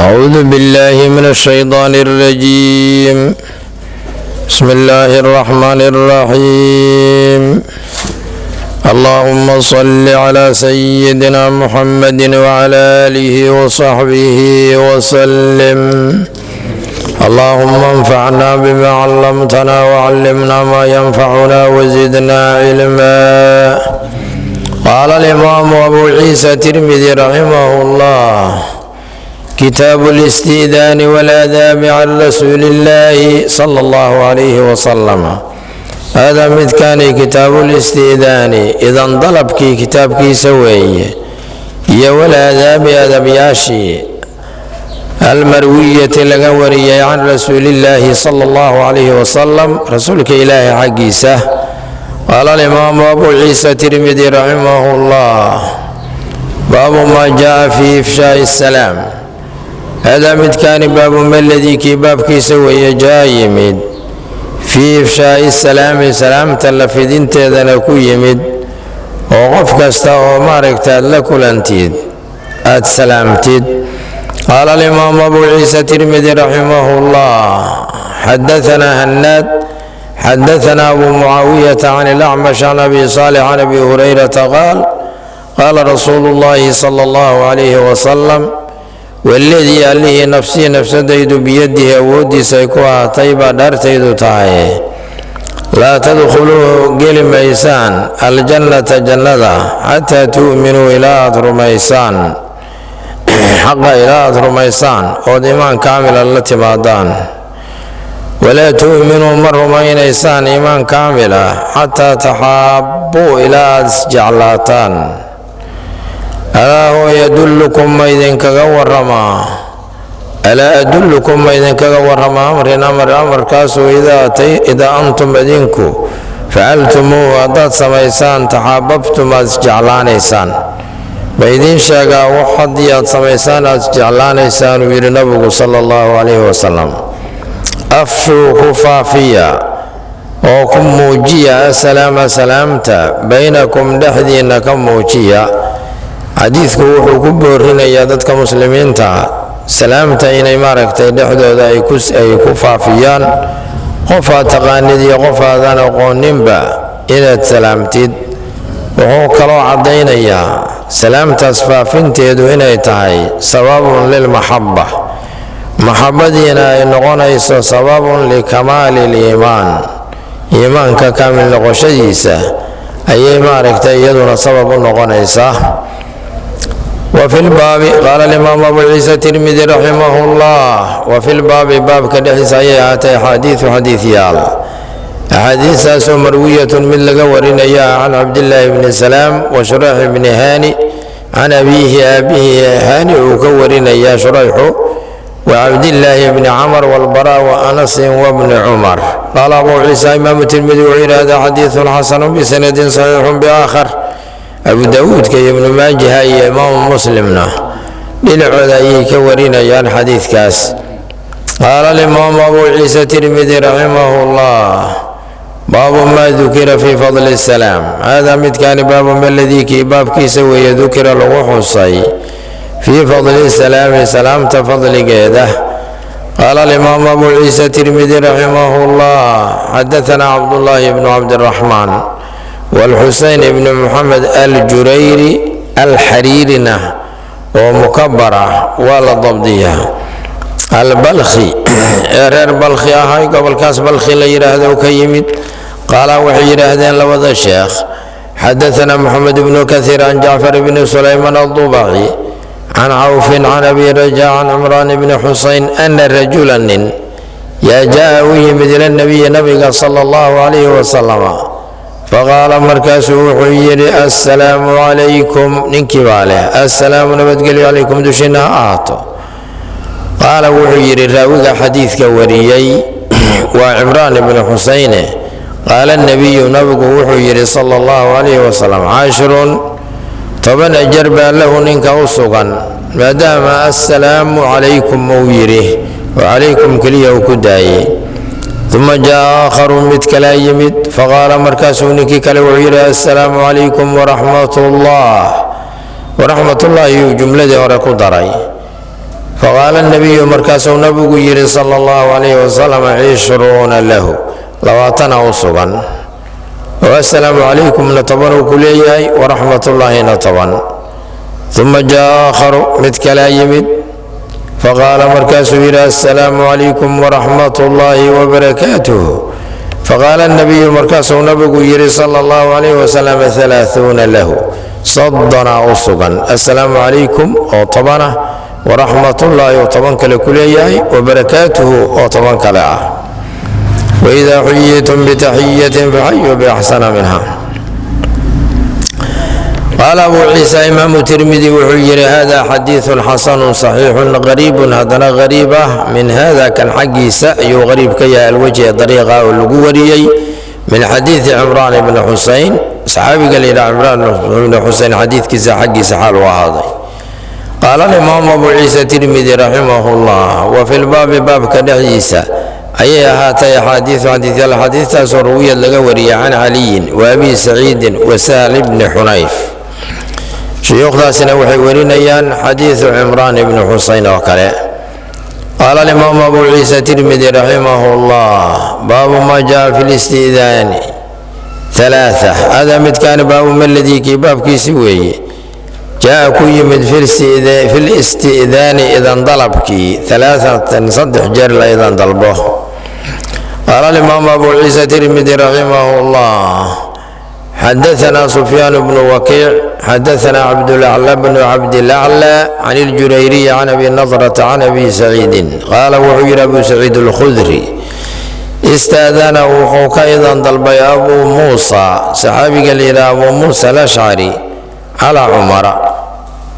أعوذ بالله من الشيطان الرجيم. بسم الله الرحمن الرحيم. اللهم صل على سيدنا محمد وعلى آله وصحبه وسلم. اللهم انفعنا بما علمتنا وعلمنا ما ينفعنا وزدنا علما. قال الإمام أبو عيسى الترمذي رحمه الله: كتاب الاستئذان والآداب عن رسول الله صلى الله عليه وسلم. هذا midkani kitaabu listi'daani, idan dalabkii kitaabkiisa weeye, iyo walaadaabi, adabyaashii, almarwiyati, laga wariyay, can rasuulillaahi sala allahu calayhi wasalam, rasuulka Ilaahay xaggiisa. Qaala alimaamu Abu Ciisa Tirmidi raximahu llah: baabu maa jaa fii ifshaai salaam. Haadaa midkaani baabu maladii, kii baabkiisa weeye, jaa yimid, fii ifshaai salaami, salaamta la fidinteedana ku yimid, oo qof kasta oo maaragta aad la kulantid aad salaamtid. Qaala alimaamu Abu Ciisa Tirmidi raximahu llah: xadaanaa Hanaad, xadaanaa Abu Mucaawiyata can ilacmash can Abi Saalix can Abi Hurayrata qaal: qaala rasuulu llahi sala allahu calayhi wasalam: waladii, allihii, nafsii, nafsadaydu, biyadihi, awooddiisa ay ku ahaatay baa dhaartaydu tahay, laa tadkhuluu, geli maysaan, aljannata, jannada, xataa tu'minuu, ilaa aad rumaysaan, xaqa ilaa aad rumaysaan ood iimaan kaamila la timaadaan. Walaa tu'minuu, ma rumaynaysaan iimaan kaamila, xataa taxaabbuu, ilaa aad isjeclaataan. Alaa hoo, yadullukum, ma idinkaga waramaa? Alaa adullukum, ma idinkaga waramaa, amrin, amar, amarkaasoo idaa antum, idinku, facaltumuuhu, haddaad samaysaan, taxaababtum, aad isjeclaanaysaan? Ma idiin sheegaa wax haddii aad samaysaan aad isjeclaanaysaan? Uu yidhi nabigu sala allahu calayhi wasalam: afshuu, ku faafiya oo ku muujiya, asalaama, salaamta, baynakum, dhexdiinna ka muujiya. Xadiidku wuxuu ku boorinayaa dadka muslimiinta salaamta inay maaragtay dhexdooda ay ku faafiyaan, qof aad taqaanid iyo qof aadan aqooninba inaad salaamtid. Wuxuu kaloo caddaynayaa salaamtaas faafinteedu inay tahay sababun lilmaxabba, maxabadiina ay noqonayso sababun likamaali liimaan, iimaanka kaamil noqoshadiisa ayay maaragtay iyaduna sabab u noqonaysaa. Wafi lbaabi, qaala alimaam Abu Ciisa Tirmidi raximah llah: wafi lbaabi, baabka dhexdiisa ayay ahaatay, axaadiidu, xadiidyaal, axaadiistaasoo marwiyatun, mid laga warinaya, can Cabdillaahi bni Salaam wa Shurayx bni Haani, can abiihi, aabihi Haani uu ka warinaya Shurayxu, wa Cabdillaahi bni Camar walbara wa Anasin wabni Cumar. Qaala Abu Ciisa, imaamu Tirmidi wuxuu yidhi: hada xadiidun xasanu bisanadin saxiixun biaakhar. Abu Daawuudka iyo Ibnu Maajiha iyo imaamu Muslimna dhinacooda ayay ka warinayaan xadiidkaas. Qaala alimaamu Abu Ciisa Tirmidi raximahu llah: baabu maa dukira fii fadli salaam. Haadaa midkaani baabu maladii, kii baabkiisa weeye, dukira, lagu xusay, fii fadli salaami, salaamta fadligeeda. Qaala alimaamu Abu Ciisa Tirmidi raximahu llah: xadaanaa Cabdullaahi bnu Cabdiraxmaan wاlxuseyn ibn Muxamed Aljurayri alxariirina oo mukabar ah waa la dabdiyaa, Albalkhi, ee reer Balkhi ahay, gobolkaas Balkhi la yidhaahdo ka yimid. Qaala, waxay yidhaahdeen labada sheekh: xadaanaa Moxamed ibnu Kaiir can Jacfar ibni Sulayman Aldubaci can Cawfin can Abi Raja can Cimraan ibni Xusayn ana rajula, nin yaa, jaa, u yimid, ila nabiyi, nabiga, sala allahu calayhi wasalama, faqaala, markaasuu wuxuu yidhi: assalaamu calaykum. Ninkii baa leh: assalaamu, nabadgelyo, calaykum, dushiinna ha ahaato. Qaala, wuxuu yidhi raawiga xadiidka wariyey, waa Cimraan ibnu Xusayne: qaala nabiyu, nabigu wuxuu yidhi sala allahu calayhi wasalam: 10, 10 ajar baa lahu, ninka u sugan, maadaama assalaamu calaykum uu yidhi oo calaykum keliya uu ku daayey. Uma jaa aakharu, mid kalaa yimid, faqaala, markaasuu ninkii kale wuxuu yidhi: assalaamu calaykum waraxmat ullah. Waraxmatullaahi yuu jumladii hore ku daray. Faqaala nabiyu, markaasuu nabigu yidhi sala allahu calayhi wasalam: 20 lahu, 20 u sugan, oo assalaamu calaykumna 10 uu ku leeyahay, waraxmatullaahina 10. Uma jaa aakharu, mid kalaa yimid. Faqaala, markaasuu yidhi: assalaamu calaykum waraxmat ullaahi wabarakaatuh. Faqaala nabiyu, markaasuu nabigu yidhi sala allahu calayhi wasalam: 30 lahu, 30 u sugan, assalaamu calaykum oo 10 ah, waraxmatullaahi oo 10 kale ku leeyahay, wabarakaatuhu oo 10 kale ah. Waidaa xuyitum bitaxiyatin faxayuu biaxsana minha. Qaala abu ciisa, imaamu Tirmidi wuxuu yidhi: hada xadiiثun xasanu صaxiixun qariibun, haddana qariib ah, min hada kan xaggiisa ayuu qariib ka yahay, alwajhi dariiqa oo lagu wariyey, min xadiidi Cimraan ibni Xusein, saxaabiga la yidhaha Cimraan ibni Xusein xadiidkiisa xaggiisa xaal u ahaaday. Qaala alimaamu abu Ciisa Tirmidi raximah llah: wa fi lbaabi, baabka dhexdiisa ayay ahaatay, axaadiiu, xadiidyaal, xadiistaasoo ruwiyad laga wariyay can Caliyin wa Abi Saciidin wa Sahl ibni Xunayf. Shuyuukhdaasina waxay warinayaan xadiidu Cimraan ibni Xuseyn oo kale. Qaala alimaamu abu Ciisa Tirmidi raximah llah: baabu ma jaa fi listi'daani alaaa. Hada midkaani baabu maladii, kii baabkiisi weeye, jaa ku yimid, fi listi'daani, idan dalabkii, alaaatan, 3 jeer la idan dalbo. Qaala alimaamu abu Ciisa Tirmidi raximah llah: xadaثna Sufyaan bnu Wakiic, xadaثna Cabdulaclى bnu Cabdilaclى, can iljurayriyi, can Abi Nadrata, can Abi Saciidin, qaala wuxuu yidhi Abu Saciid alkhudri: istaadana, wuxuu ka idan dalbay, Abuu Muusa, saxaabiga la yidhaha Abuu Muusa Alashcari, calaa Cumara,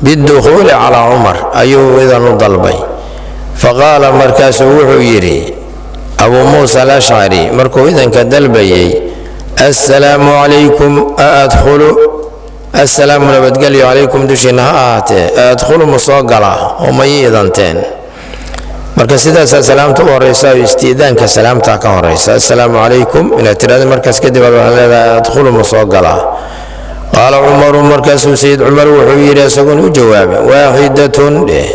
bidukhuuli calaa Cumar ayuu idan u dalbay. Faqaala, markaasuu wuxuu yidhi Abuu Muusa Alashcari markuu idanka dalbayey: assalaamu calaykum, a adkhulu? Assalaamu, nabadgelyo, calaykum, dushiinna ha ahaatee, a adkhulu, ma soo galaa oo ma ii idanteen? Marka sidaasaa salaamta u horeysa oo isti'daanka salaamtaa ka horeysa, assalaamu calaykum inaad tirahda, markaas kadib aad waxaad leedahay: adkhulu, ma soo galaa? Qaala Cumaru, markaasuu Sayid Cumar wuxuu yidhi, isagoon u jawaabay: waaxidatun dheh.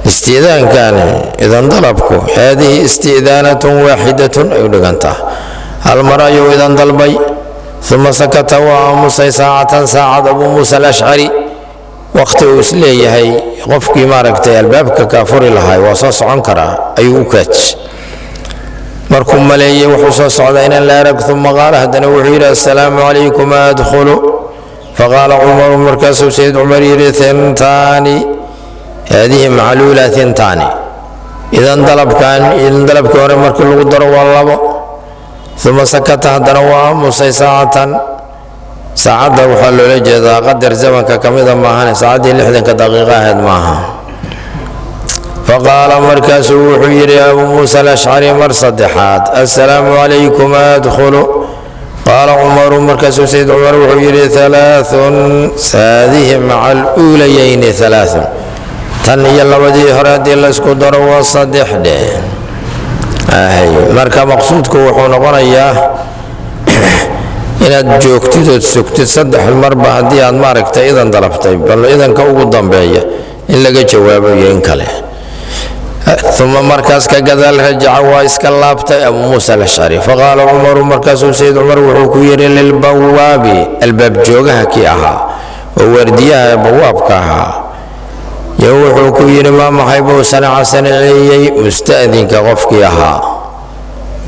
Isti'daankan, idan dalabku, haadihi isti'daanatun waaxidatun ay u dhigantaa, hal mar ayuu idan dalbay. Uma sakata, waa aamusay, saacatan, saacad, Abuu Muusa Alashcari, wakhti uu isleeyahay qofkii maaragtay albaabka kaa furi lahay waa soo socon karaa ayuu u kaaj. Markuu maleeyey wuxuu soo socdaa inaan la arag, uma qaala, haddana wuxuu yidhi: assalaamu calaykum, adkhulu? Faqaala Cumaru, markaasuu Sayid Cumar yidhi: hintaani, haadihi macluula hintaani, idan dalabkan idan dalabkii hore markii lagu daro waa 2. Uma sakata, haddana waa aamusay, saacatan. Saacadda waxaa loola jeedaa qadar zamanka ka mida maahane, saacaddii 60-ka daqiiqo ahayd maaha. Faqaala, markaasuu wuxuu yidhi Abuu Muusa Alashcari mar saddexaad: assalaamu calaykum, adkhulu? Qaala Cumaru, markaasuu Sayid Cumar wuxuu yidhi: alaaun, haadihi maca aluulayayni alaaun, tan iyo labadii hore haddii laysku daro waa 3 dheh. Marka maqsuudku wuxuu noqonayaa inaad joogtid ood sugtid 3 marba haddii aad maaragtay idan dalabtay, bal idanka ugu dambeeya in laga jawaabo iyo in kale. Uma, markaas ka gadaal, rajaca, waa iska laabtay Abuu Muusa Alashcari. Faqaala Cumaru, markaasuu Sayid Cumar wuxuu ku yidhi lilbawaabi, albaab joogaha kii ahaa oo waardiyaha bawaabka ahaa yo, wuxuu ku yidhi: maa, maxay buu sanaca, sanaceeyey, musta'dinka qofkii ahaa?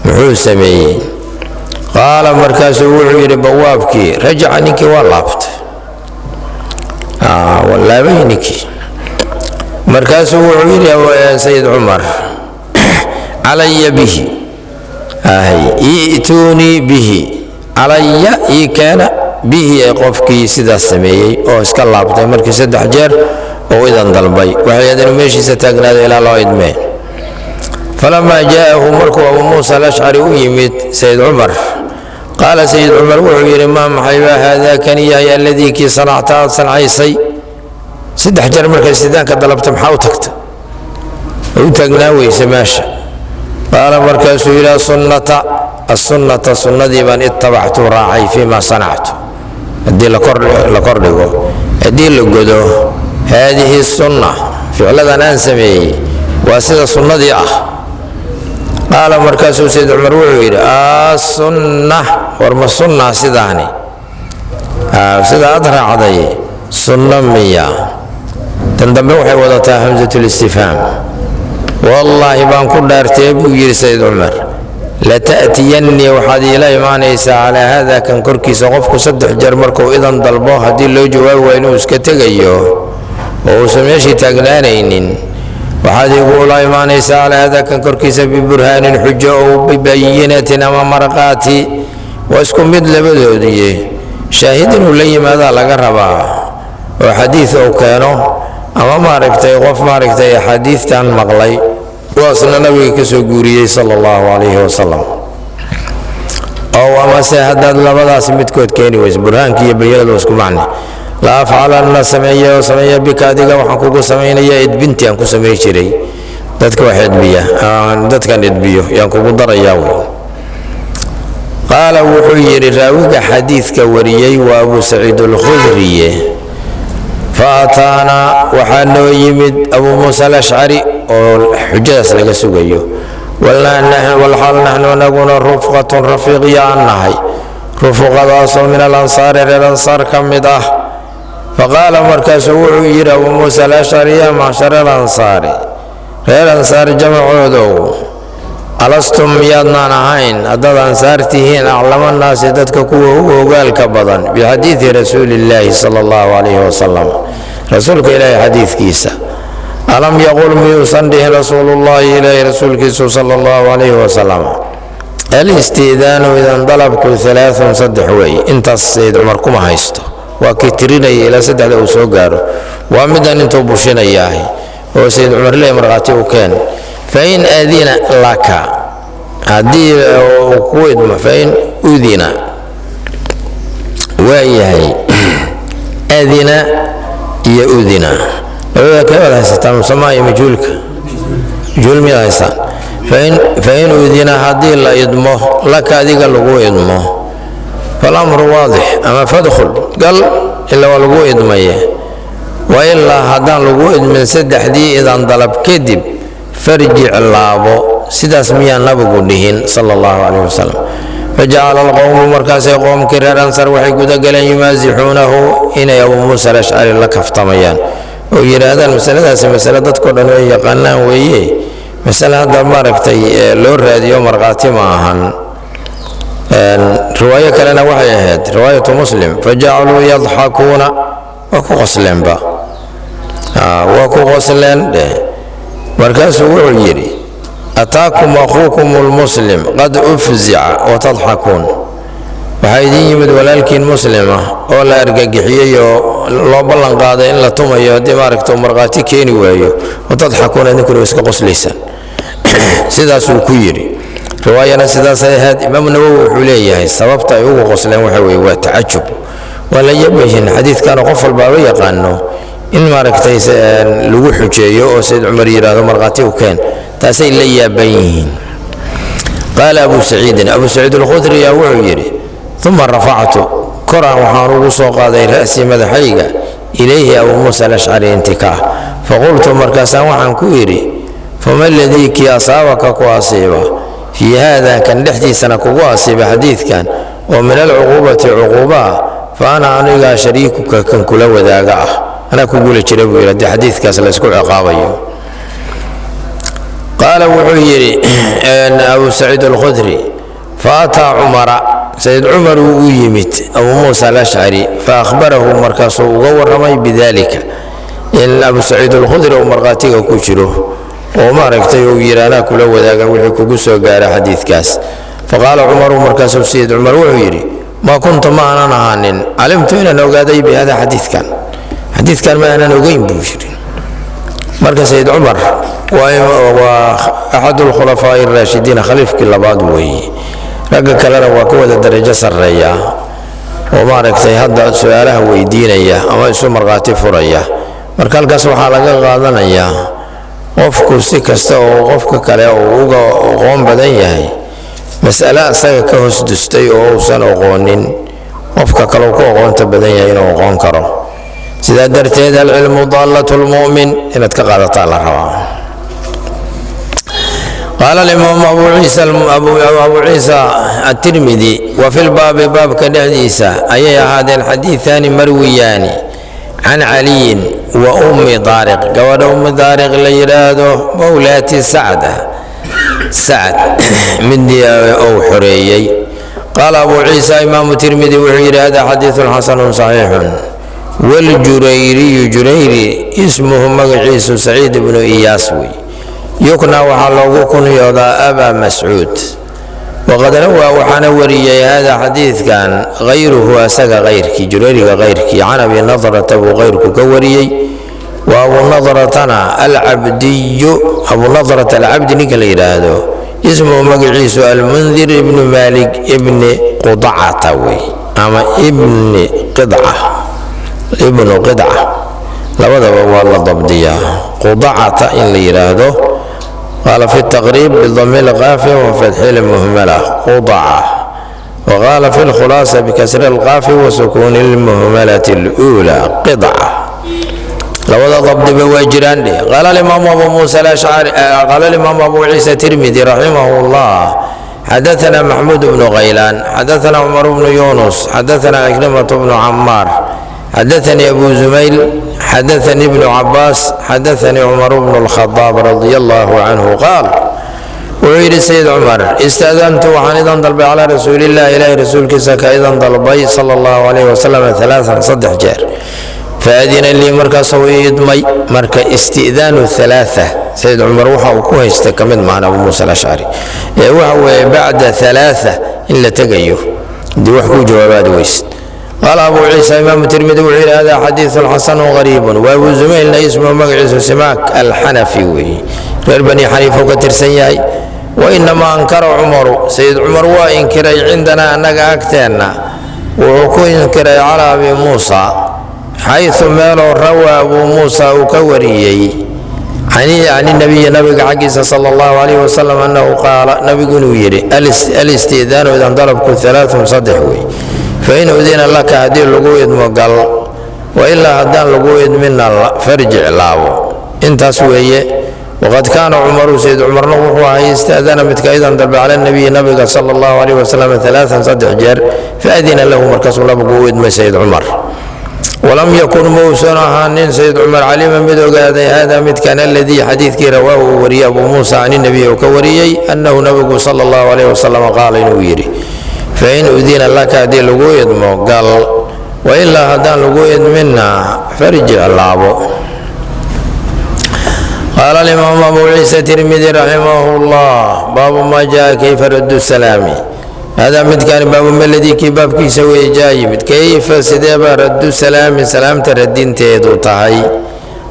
Muxuu sameeyey? Qaala, markaasuu wuxuu yidhi bawaabkii: rajaca, ninkii waa laabtay, waa laabay ninkii. Markaasuu wuxuu yidhi Sayid Cumar: calaya bihi, i'tuunii bihi, calaya, ii keena, bihi, ee qofkii sidaas sameeyey oo iska laabtay markii 3 jeer oo idan dalbay. Waxay adinu meeshiisa taagnaada ilaa loo idmee. Falamaa jaa'ahu, markuu Abuu Muusa Alashcari u yimid Sayid Cumar, qaala Sayid Cumar wuxuu yidhi: maa, maxay baa, haadaa kani yahay, alladii kii sanacta, aad sancaysay? 3 jeer markaad istidaanka dalabta, maxaa u tagta u taagnaa weyse meesha? Qaala, markaasuu yidhi: asunnata, asunnata, sunnadii baan ittabactu, raacay, fii ma sanactu. Haddii la kordhigo, haddii la godo, haadihi sunna Ficladan aan sameeyey waa sida sunnadii ah. Qaala, markaasuu Sayd Cumar wuxuu yidhi: "Asunna? War ma sunnaa sidaani? Sida aad raacday sunno miya?" Tan dambe waxay wadataa hamsatulistifhaam. "Wallaahi baan ku dhaartee," buu yidhi Sayid Cumar, "lata'tiyannii, waxaad iila imaanaysaa, calaa haada, kan korkiisa." Qofku 3 jeer markuu idan dalbo, haddii loo jawaabi waa inuu iska tegayo oo uusan meeshii taagnaanaynin. "Waxaad igula imaanaysaa calaa haada, kan korkiisa, biburhaanin, xujo, ow bibayinatin, ama marqaati, waa isku mid labadoodiye. Shaahid inuu la yimaadaa laga rabaa oo xadiid uu keeno ama maaragtay qof maaragtay axaadiistan maqlay, kuwaasna nabiga ka soo guuriyey sala Allahu calayhi wasalam. Ow amase haddaad labadaas midkood keeni weyso, burhaanka iyo bayinadu isku macne, la afcalanna, sameeya oo sameeya, bika, adiga waxaan kugu samaynaya, edbintii aan ku samey jiray dadka wax edbiya, dadkan edbiyo yaan kugu darayaa wey. Qaala, wuxuu yidhi raawiga xadiidka wariyey, waa Abu Saciid Alkhudriye, fa ataanaa, waxaa noo yimid Abu Muusa Alashcari oo xujadaas laga sugayo, walxaal naxnu anaguna rufqatun, rafiiqya aan nahay, rufuqadaasoo min alansaari, reer ansaar ka mid ah. Faqaala, markaasuu wuxuu yidhi Abu Muusa Alashcari: "Yaa macshar alansaari, reer ansaar jamacoodow, alastum, miyaadnaan ahayn, haddaad ansaar tihiin, aclama naasi, dadka kuwa ugu ogaalka badan, bixadiidi rasuulillaahi sala Allahu calayhi wasalam, rasuulka Ilaahay xadiidkiisa? Alam yaqul, miyuusan dhihin rasuulullaahi, ilaahi rasuulkiisu, sala Allahu calayhi wasalam, alistiidaanu, idan dalabku, alaaun, 3 weeye?" Intaas Sayid Cumar kuma haysto, waa kii tirinaya ilaa saddexda uu soo gaaro. Waa midan intuu bushinayaahi oo Sayid Cumar leey markhaati u keen. Fain adina laka, haddii uu ku idmo, fain udina, waa yahay adina iyo udina labada kee waad haysataa? Musamaa iyo majhuulka? Majhuul miyaad haystaan? Fain udina, haddii la idmo, laka, adiga lagu idmo, falamru waadix, ama fadkhul, gal, ila waa lagu idmaye. Wailaa, haddaan lagu idmin saddexdii idan dalab kadib, farjic, laabo. Sidaas miyaa nabigu dhihin sala Allahu calayh wasalam? Fajacala alqowmu, markaasay qoomkii reer Ansar waxay guda galeen, yumaasixuunahu, inay Abu Muusa Alashcari la kaftamayaan oo yidhaahdaan: "Masaladaasi masale dadkao dhan ay yaqaanaan weeye, masale hadda maaragtay loo raadiyo markhaati ma ahan." Riwaayo kalena waxay ahayd riwaayatu Muslim: fajacaluu yadxakuuna, waa ku qosleenba, waa ku qosleen dheh. Markaasuu wuxuu yidhi: "Ataakum akhuukum lmuslim qad ufzica watadxakuun. Waxaa idin yimid walaalkiin muslima oo la argagixiyey oo loo ballan qaaday in la tumayo haddii maaragta uu markhaati keeni waayo, watadxakuuna, idinkuna iska qoslaysaan." Sidaasuu ku yidhi. Riwaayana sidaasay ahayd. Imaamu Nawowi wuxuu leeyahay sababta ay ugu qosleen waxa weeye waa tacajub, waa la yabayhin xadiidkana qof walbaaba yaqaano in maaragtay lagu xujeeyo oo Sayd Cumar yidhaahdo markhaati u keen, taasay la yaaban yihiin. Qaala Abu Saciidin, Abu Saciid Alkhudri yaa wuxuu yidhi: "Uma rafactu, koraan waxaan ugu soo qaaday, ra'sii, madaxayga, ilayhi, Abu Muusa Alashcari inti ka ah. Faqultu, markaasaan waxaan ku idhi: fama aladii, kii, asaabaka, ku asiiba, fii haada, kan dhexdiisana kugu asiiba, xadiidkan, oo min alcuquubati, cuquubaha, fa ana, anigaa, shariikuka, kan kula wadaaga ah, anaa kugula jira," buu yidhi, haddii xadiidkaas la isku ciqaabayo. Qaala, wuxuu yidhi Abu Saciid Alkhudri: "Fa ataa Cumara, Sayid Cumar uu u yimid Abu Muusa Alashcari, fa akhbarahu, markaasuu uga warramay, bidalika, in Abu Saciid Alkhudri uu markhaatiga ku jiro oo maaragtay uu yidhi anaa kula wadaaga wixii kugu soo gaara xadiidkaas. Faqaala Cumaru, markaasuu Sayid Cumar wuxuu yidhi: maa kuntu, ma aanan ahaanin, calimtu, inaan ogaaday, bihada, xadiidkan, xadiidkan ma aanan ogeyn," buu yidhi. Marka Sayid Cumar waa axad alkhulafaa'i araashidiin, khaliifkii labaad weeye. Ragga kalena waa ka wada darajo sarreeya oo maaragtay hadda su-aalaha weydiinaya ama isu markhaati furaya. Marka halkaas waxaa laga qaadanayaa qofku si kasta oo qofka kale uu uga aqoon badan yahay, mas'ale asaga ka hoos dustay oo uusan aqoonin, qofka kale uu ka aqoonta badan yahay inuu aqoon karo. Sidaa darteed alcilmu daallat lmu'min inaad ka qaadataa la rabaa. Qaala alimaamu Abu Ciisa Atirmidi: wa fi lbaabi, baabka dhexdiisa ayay ahaadeen, xadiiثaani marwiyaani can Caliyin wa Ummi Daariq, gabadha Ummi Daariq la yidhaahdo, mowlaati Sacda, Sacd midii uu xoreeyey. Qaala Abu Ciisa, imaamu Tirmidi wuxuu yidhi: hada xadiiثun xasanu صaxiixun. Waljurayriyu, Jurayri, ismuhu magaciisu Saciid ibnu Iyaas wey, yukna waxaa loogu kunyoodaa Abaa Mascuud. Waqad rawaa, waxaana wariyey, hada xadiidkan hayruhu, asaga kayrkii, Jurayriga kayrkii, can Abi Nadrata buu kayrku ka wariyey. Wa Abu Nadratana alcabdiyu, Abu Nadrata Alcabdi ninka la yidhaahdo, ismuhu magaciisu Almundir ibnu Maalik ibni Qudacata wey, ama ibni Qidca, ibnu Qidca, labadaba waa la dabdiyaa, Qudacata in la yidhaahdo. Qaala fi taqriib: bidami lqaafi wa fatxi lmuhmala, qudaca. Waqaala fi lkhulaasa: bikasri alqaafi wa sukuuni lmuhmalati اluulى, qidca. Labada dabdiba waa jiraan dheh. Qaala alimaamu Abu Muusa Alashcari, qaala alimaamu Abu Ciisa Tirmidi raximah llah: xadaثna Maxmuud bnu Khaylaan, xadaثna Cumar bnu Yunus, xadaثna Cikrimة bnu Camaar, xadaثanii Abu Zumayl, xadaثanii ibnu Cabaas, xadaثanii Cumar bnu اlkhadaab radi allahu canhu qaal, wuxuu yidhi Sayid Cumar: istaadantu, waxaan idan dalbay, calaa rasuulillahi, ilaahi rasuulkiisa ka idan dalbay, sala allahu calayhi wasalam, alaaan, 3 jeer. Faadina lii, markaasuu ii idmay. Marka isti'daanu alaaa Sayid Cumar waxa uu ku haystay ka mid maahan Abu Muusa Alashcari, ee waxa weeye bacda alaaa in la tegayo hadii wax kuu jawaabaad weysid. Qaala Abu Ciisa, imaamu Tirmidi wuxuu yidhi: hada xadiiثun xasanu qariibun. Wa Abu Zumaylna ismuhu magaciisu Simaak Alxanafi weeye, reer Bani Xaniifa ka tirsan yahay. Wainamaa ankara Cumaru, Sayid Cumar waa inkiray, cindanaa, annaga agteenna wuxuu ku inkiray, calaa Abi Muusa, xayثu meeloo rawaa Abuu Muusa uu ka wariyey can nabiyi, nabiga xaggiisa, sala allahu calayh wasalam, annahu qaala, nabigu inuu yidhi: alisti'daanu, idan dalabku, alaaun, 3 wey. Fain udina laka, haddii lagu idmo gal, wailaa, haddaan lagu idmina, farjic, laabo. Intaas weeye. Waqad kaana Cumaru, Sayd Cumarna wuxuu ahay, istaadana, midka idan dalbe, cala nabiyi, nabiga, sala allahu calayh wasalam, alaaan, 3 jeer. Faadina lahu, markaasuu nabigu u idmay Sayid Cumar. Walam yakun, mausan ahaanin Sayid Cumar, calima, mid ogaaday, hada midkan aladii, xadiidkii, rawaahu uu wariyey Abuu Muusa can inabiy, uu ka wariyey, annahu nabigu sala allahu calayh wasalam qaala, inuu yidhi: fain udina laka, haddii lagu idmo gal, wailaa, haddaan lagu idminna, farjic, laabo. Qaala alimaamu Abu Ciisa Tirmidi raximah llah: baabu maa jaa kayfa raddu salaami. Hada midkaani baabu maladii, kii baabkiisa weeye, jaa yimid, kayfa, sideebaa, raddu salaami, salaamta radinteedu tahay,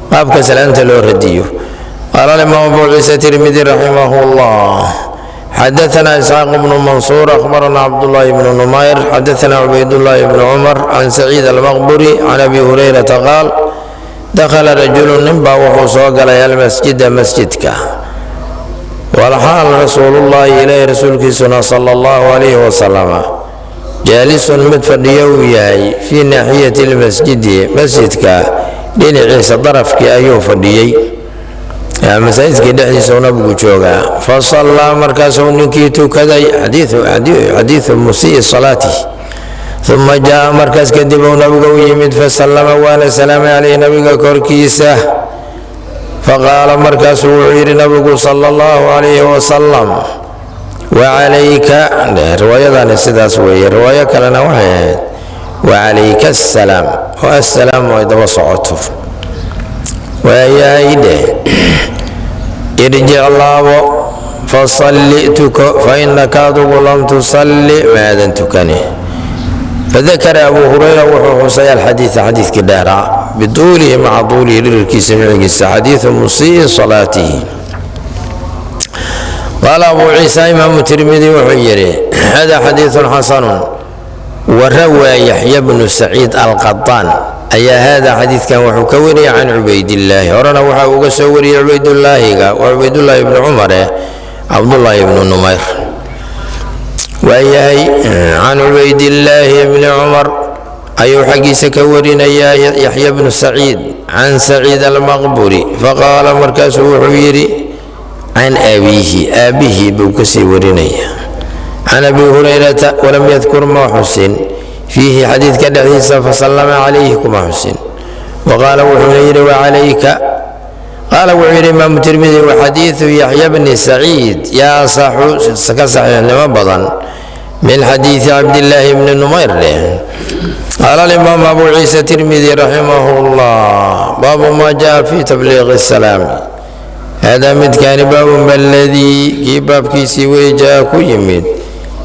qaabka salaamta loo radiyo. Qaala alimaamu Abu Ciisa Tirmidi raximah llah: xadaثna Isxaaq bnu Mansuur, akhbarana Cabdullaahi bnu Numayr, xadaثna Cubaydullaahi bnu Cumar, can Saciid Almaqburi, can Abi Hurayrata qaal: dakhala rajulu, ninbaa wuxuu soo galay, almasjida, masjidka, walxaal rasuulullaahi, ilaahi rasuulkiisuna, sala allahu calayhi wasalama, jaalisun, mid fadhiyo uu yahay, fii naaxiyati lmasjidi, masjidka dhinaciisa darafkii ayuu fadhiyey, masaajidkii dhexdiisa uu nabigu joogaa. Fa sallaa, markaasuu ninkii tukaday, xadiidu musii salaatih. Uma jaa, markaas kadib uu nabiga u yimid. Fasallama, waana salaamay, caleyhi, nabiga korkiisa. Faqaala, markaasuu wuxuu yidhi nabigu sala allahu calayhi wasalam: wacalayka. Riwaayadani sidaas weeye. Riwaayo kalena waxay ahayd: wacalayka assalaam, oo assalaamu ay daba socoto. Waayahay dheh: irjic, laabo, fasalli, tuko, fa innaka, adugu, lam tusalli, maadan tukani. Fadakara Abu Hurayra, wuxuu xusay, alxadiida, xadiidkii dheeraa, biduulihi, maca duulihi, dhirirkiisa micigiisa, xadiidu musii salaatihi. Qaala Abu Ciisa, imaamu Tirmidi wuxuu yidhi: hada xadiidun xasanun. Warawaa Yaxya bnu Saciid Alqadaan ayaa haada xadiidkan wuxuu ka wariyay can Cubaydillaahi. Horena waxa uga soo wariyey Cubaydullaahiga, waa Cubaydullaahi ibnu Cumare, Cabdullaahi ibnu Numayr waayahay, can Cubaydillaahi bni Cumar Ayuu xaggiisa ka warinayaa Yaxya bnu Saciid can Saciid Almaqburi. Faqaala, markaasuu wuxuu yidhi, can abiihi, aabbihii buu kasii warinaya, can Abi Hurayrata, walam yadkur, ma xusin, fiihi, xadiidka dhexdiisa, fasallama calayhi kuma xusin. Waqaala, wuxuuna yidhi, wacalayka. Qaala, wuxuu yidhi Imaamu Tirmidi, waxadiidu Yaxya bni Saciid yaa asaxu, ka saxiixnimo badan, min xadiidi Cabdillaahi bni Numayr leh. Qaala alimaam Abu Ciisa Tirmidi raximah llah, baabu ma jaa fi tabliiqi salaami. Haadaa midkaani baabu maladii, kii baabkiisii wey, jaa ku yimid,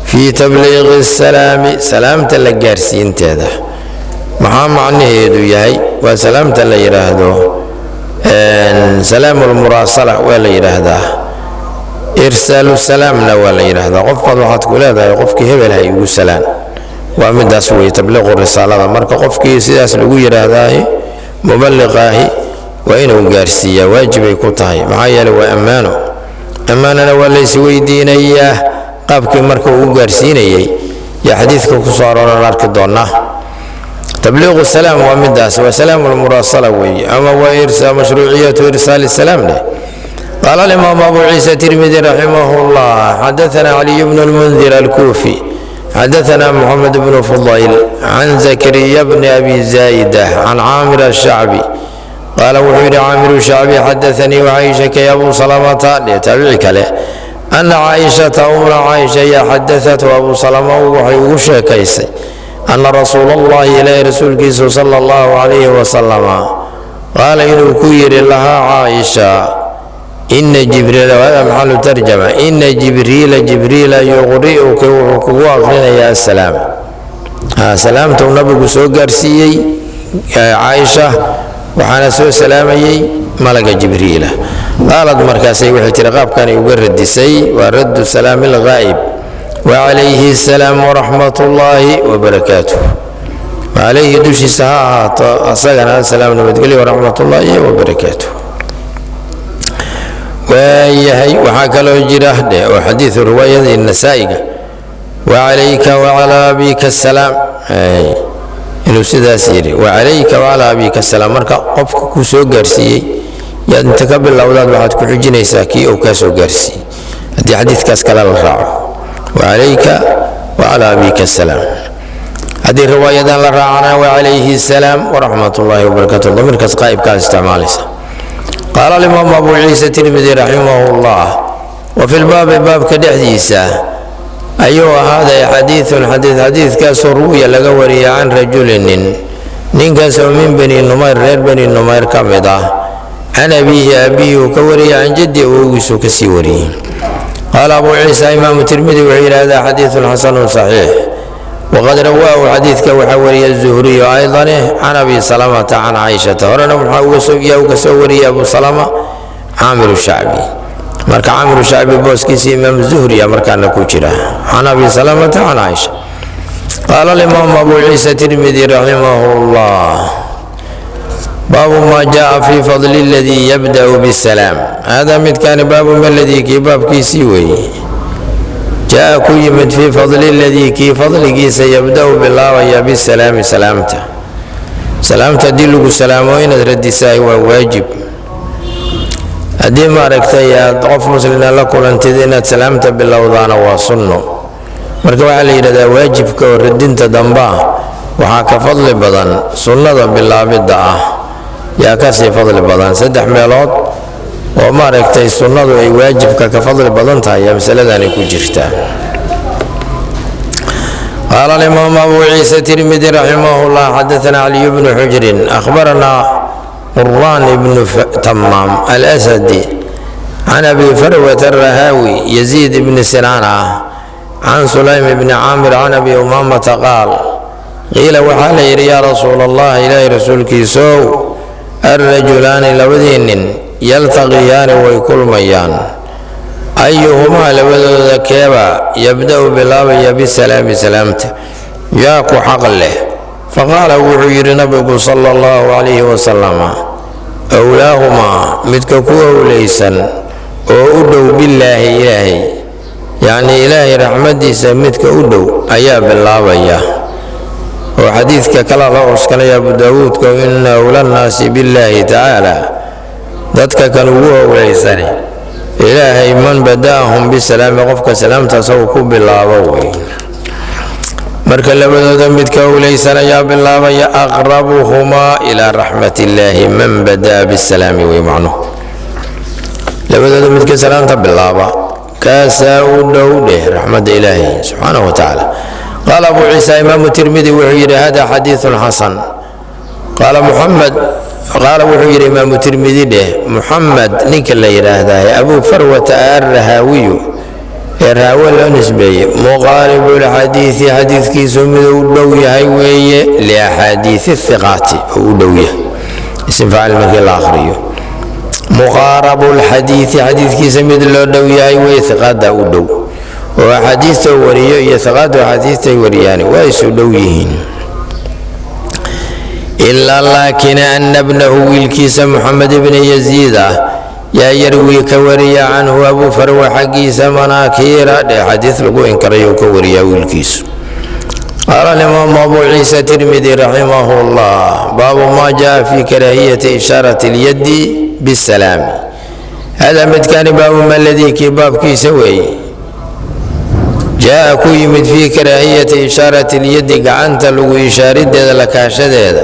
fii tabliiqi salaami, salaamta la gaarsiinteeda. Maxaa macnaheedu yahay? Waa salaamta la yidhaahdo salaamu lmuraasala waa la yidhaahdaa, irsaalu salaamna waa la yidhaahdaa. Qofkaad waxaad ku leedahay, qofkii hebel ha igu salaan. Waa midaas wey tabliiqu risaalada. Marka qofkii sidaas lagu yidhaahdaahi, muballiqaahi, waa inuu gaarsiiyaa, waajibay ku tahay. Maxaa yeeley waa ammaano, ammaanana waa lays weydiinayaa. Qaabkii marka uu gaarsiinayay yaa xadiidka ku soo arooran arki doonaa. Tabliiqu salaam waa midaas, waa salaamu lmuraasala weeye, ama waa mashruuciyatu irsaali salaam leh. Qaala alimaam Abu Ciisa Tirmidi raximah llah, xadathana Caliy bnu lmundir alkuufi, xadathana Moxamed bnu Fudayl can Zakariya bni Abi Zaa'ida can Caamir ashacbi. Qaala, wuxuu yidhi Caamiru Shacbi, xadathanii, waxaa ii sheekay Abu Salamata dhe, taabici kale, ana Caaishata, umna Caaisha, yaa xadathatu Abu Salama, waxay ugu sheekaysay, ana rasuula allahi, ilaahi rasuulkiisu, sala allahu calayhi wasalama, qaala, inuu ku yidhi lahaa Caaisha, ina Jibriila, hada maxalu tarjama, ina Jibriila, Jibriila, yuqri'uka, wuxuu kugu aqrinayaa, asalaam. Salaamtuu nabigu soo gaarsiiyey Caaisha, waxaana soo salaamayey malaga Jibriila. Qaalad, markaasay waxay tiri, qaabkanay uga radisay, waa raddu salaami alghaa'ib, wacalayhi asalaam waraxmat ullaahi wabarakaatuh. Wacalayhi, dushiisa ha ahaato asagana, asalaam, nabadgelyo, waraxmat ullaahi wabarakaatuh. Waayahay, waxaa kaloo jira dheh oo xadiidu riwaayadii Nasaa'iga, wacalayka wacalaa abika asalaam, inuu sidaas yidhi, wacalayka wacalaa abika asalaam. Marka qofka kuu soo gaarsiiyey yaad inta ka bilowdaad waxaad ku xujinaysaa kii uu kaa soo gaarsiiyey, haddii xadiidkaas kale la raaco, wacalayka wacalaa abika asalaam. Haddii riwaayadan la raacana, wacalayhi asalaam waraxmat ullaahi wabarakaatu, damiirkaas qaa'ibkaad isticmaalaysa. Qaala alimaam Abu Ciisa Tirmidi raximah llah, wa fi lbaabi, baabka dhexdiisa ayuu ahaaday, xadiidun, xadiid, xadiidkaasoo ru'ya laga wariyay, can rajulin, nin, ninkaasoo min Bani Numayr, reer Bani Numayr ka mid ah, can abiihi, aabihii uu ka wariyay, can jaddi, awowgiisuu ka sii wariyey. Qaala Abu Ciisa, imaamu Tirmidi wuxuu yidhahdaa, xadiidun xasanun saxiix. Waqad rawaahu, xadiidka waxaa wariyay Zuhriyu aydane, can Abi Salamata can Caaishata. Horena maxaa yaa uu ka soo wariyey Abu Salama? Caamiru Shacbi. Marka Caamiru Shacbi booskiisa imaam Zuhriya markaana ku jira, can Abi Salamata can Caaisha. Qaala alimaam Abu Ciisa Tirmidi raximah llah, baabu ma jaa fi fadli aladii yabda'u bisalaam. Hada midkaani baabu maladii, kii baabkiisii weeye, jaa ku yimid, fii fadli aladii, kii fadligiisa, yabda'u, bilaabaya, bisalaami, salaamta. Salaamta haddii lagu salaamo inaad radisaay waa waajib. Haddii maaragtay aad qof muslina la kulantid, inaad salaamta bilowdaana waa sunno. Marka waxaa la yidhahdaa, waajibka oo radinta dambaa waxaa ka fadli badan sunnada bilaabidda ah, yaa kasii fadli badan. Saddex meelood oo maaragtay sunnadu ay waajibka ka fadli badan tahay yaa masaladani ku jirtaa. Qaala alimaam Abu Ciisa Tirmidi raximah llah, xadaana Caliy bnu Xujrin, akhbaranaa Quraan ibnu Tamaam Alasadi, can Abi Farwat Arahaawi Yaziid ibni Sinaan ah, can Sulaym ibni Caamir, can Abi Umaamata qaal, qiila, waxaa la yidhi, yaa rasuul allah, ilaahay rasuulkiisow, alrajulaani, labadii nin, yaltaqiyaani, way kulmayaan, ayuhumaa, labadooda keeba, yabda'u, bilaabaya, bisalaami, salaamta, yaa ku xaq leh? Faqaala, wuxuu yidhi nabigu sala allahu calayhi wasalama, owlaahumaa, midka ku owleysan oo u dhow, billaahi, ilaahay, yacnii ilaahay raxmaddiisa midka u dhow ayaa bilaabaya. Oo xadiidka kalaa loo cuskanaya, Abu Daawuudka, ina awla nnaasi billaahi tacaala, dadka kan ugu owlaysani Ilaahay, man bada'ahum bisalaami, qofka salaamta asagu ku bilaabo wey. Marka labadooda midka owlaysan ayaa bilaabaya. Aqrabuhumaa ilaa raxmat illaahi man bada'a bisalaami wey macnuhu. Labadooda midka salaamta bilaaba kaasaa u dhow dheh raxmadda Ilaahay subxaanahu wa tacaala. Qaala Abu Ciisa, Imaamu Tirmidi wuxuu yidhi: hada xadiidun xasan. Qaala Muxamed, qaala wuxuu yidhi Imaamu Tirmidi dheh, Muxamed ninka la yidhaahdaa Abu Farwata Arrahaawiyu ee Raawe loo nisbeeyey, muqaaribulxadiidi, xadiidkiisu miduu u dhow yahay weeye, liaxaadiisi hiqaati oo u dhow yahay. Isim faacil markii la akhriyo, muqaarabulxadiidi, xadiidkiisa mid loo dhow yahay wey, hiqaadda u dhow oo axaadiista wariyo iyo hiqaaddu axaadiistay wariyaani waa isu dhow yihiin. Ilaa laakiin ana bnahu, wiilkiisa Moxamed ibni Yaziid ah, yaa yarwii, ka wariya, canhu, Abu Farwa xaggiisa, manaakiira dhe, xadiis lagu inkarayuu ka wariyaa wiilkiisu. Qaala alimaamu Abu Ciisa Tirmidi raximah llah: baabu ma jaa fi karaahiyati ishaarati اlyadi bisalaami. Hada midkani baabu ma ladii, kii baabkiisa weeye, jaa ku yimid, fii karaahiyati ishaarati lyadi, gacanta lagu ishaarideeda, la kaashadeeda,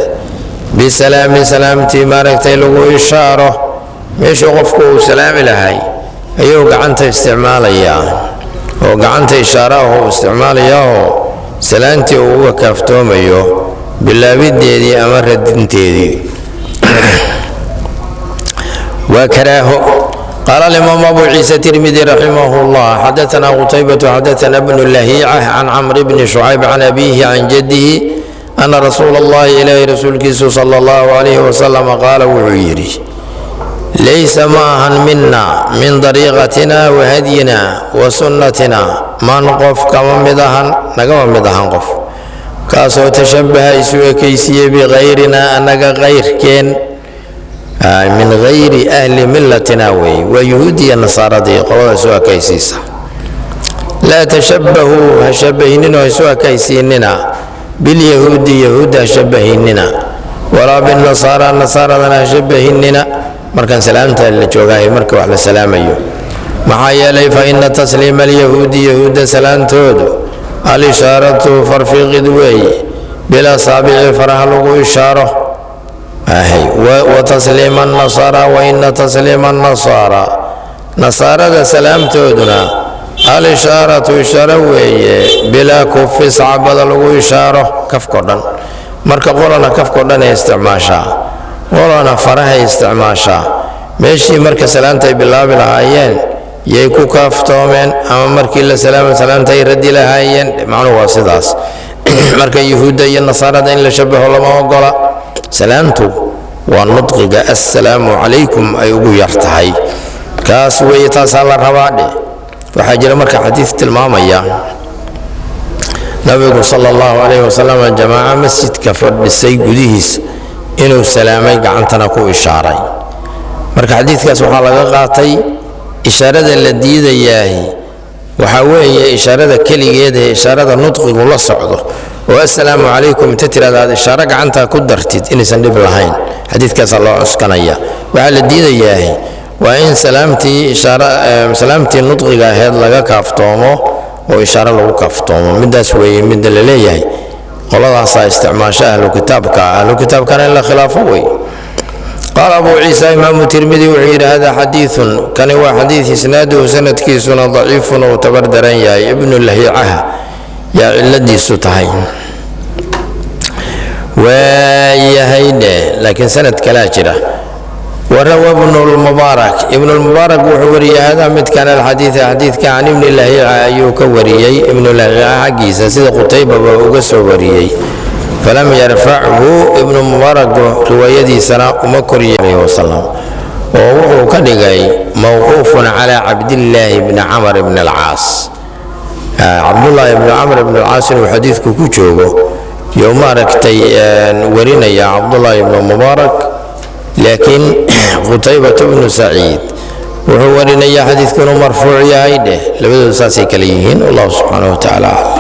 bisalaami, salaamtii maaragtay lagu ishaaro. Meeshuu qofku uu salaami lahay ayuu gacanta isticmaalayaa, oo gacanta ishaarahu isticmaalayaoo salaantii uu uga kaaftoomayo bilaabideedii ama radinteedii waa karaaho. Qaala alimaamu Abu Ciisa Tirmidi raximah llah: xadaana Qutaybatu, xadaana bnu Lahiica, can Camr bni Shucayb, can abiihi, can jaddihi, ana rasuula allahi, ilaahi rasuulkiisu, sala allahu calayhi wasalam, qaala wuxuu yidhi: laysa ma ahan mina, min dariiqatina wa hadyina wa sunnatina, man qof kama mid ahan, nagama mid ahan, qof kaasoo tashabaha, isu ekaysiiyey, bikayrina, annaga kayrkeen, min gayri ahli millatina weeye, waa yuhuudiya nasaaradii qolada isu ekaysiisa. Laa tashabbahuu, ha shabahinina oo isu ekaysiinina, bilyahuudi, yahuudda ha shabahinina, walaa binnasaara, nasaaradana ha shabahinina, markaan salaamta la joogaahay, marka wax la salaamayo. Maxaa yeelay, fa ina tasliima alyahuudi, yahuudda salaantoodu, alishaaratu, farfiiqid weeye, bilasaabici, faraha lagu ishaaro. Wa tasliima annasaara, wa ina tasliima annasaara, nasaarada salaamtooduna, alishaaratu, ishaaro weeye, bilaa kufi, sacabada lagu ishaaro, kafko dhan. Marka qolana kafko dhan ay isticmaashaa, qolana farahay isticmaashaa. Meeshii marka salaamta ay bilaabi lahaayeen yay ku kaaftoomeen, ama markii la salaama salaamta ay radi lahaayeen. Macnuhu waa sidaas. Marka yuhuudda iyo nasaarada in la shabaho lama ogola. Salaamtu waa nudqiga assalaamu calaykum ay ugu yar tahay, kaas weeye, taasaa la rabaa dhe. Waxaa jira marka xadiis tilmaamaya nabigu sala allahu calayhi wasalam jamaaca masjidka fadhisay gudihiisa inuu salaamay, gacantana ku ishaaray. Marka xadiidkaas waxaa laga qaatay ishaarada la diidayaahi waxaa weeye ishaarada keligeed ee ishaarada nudqigu la socdo, oo assalaamu calaykum inta tiraada aad ishaaro gacanta ku dartid inaysan dhib lahayn. Xadiidkaasaa loo cuskanaya. Waxaa la diidayaahi waa in salaamtii ishaara, salaamtii nudqiga aheyd laga kaaftoomo oo ishaaro lagu kaaftoomo. Midaas weeye midda la leeyahay qoladaasaa isticmaasho ahlu kitaabka, ahlu kitaabkana in la khilaafo wey. Qaala Abu Ciisa, Imaamu Tirmidi wuxuu yidhi: hada xadiidun, kani waa xadiid, isnaaduhu, sanadkiisuna, daciifun, uu tabar daran yahay. Ibnu Lahiicaha yaa ciladiisu tahay waayahay dheh, laakiin sanad kalaa jira. Warawa ibnu lmubaarak, ibnu lmubaarak wuxuu wariyey hada midkan alxadiida, xadiidka, can Ibni Lahiica ayuu ka wariyey, Ibnu Lahiica xaggiisa, sida Qutaybaba uga soo wariyey. Falam yarfachu, Ibnu Mubaarak riwaayadiisana uma koriyey alayhi wasalam, oo wuxuu ka dhigay mawquufun calaa Cabdillaahi bni Camr bni alcaas. Cabdullaahi bni Camr bni alcaas inuu xadiidku ku joogo yuu maaragtay warinaya Cabdullaahi ibnu Mubaarak, laakiin Qutaybatu bnu Saciid wuxuu warinayaa xadiidku inuu marfuuc yahay dheh. Labadoodu saasay kale yihiin. Wallahu subxaanahu wa tacaala aclam.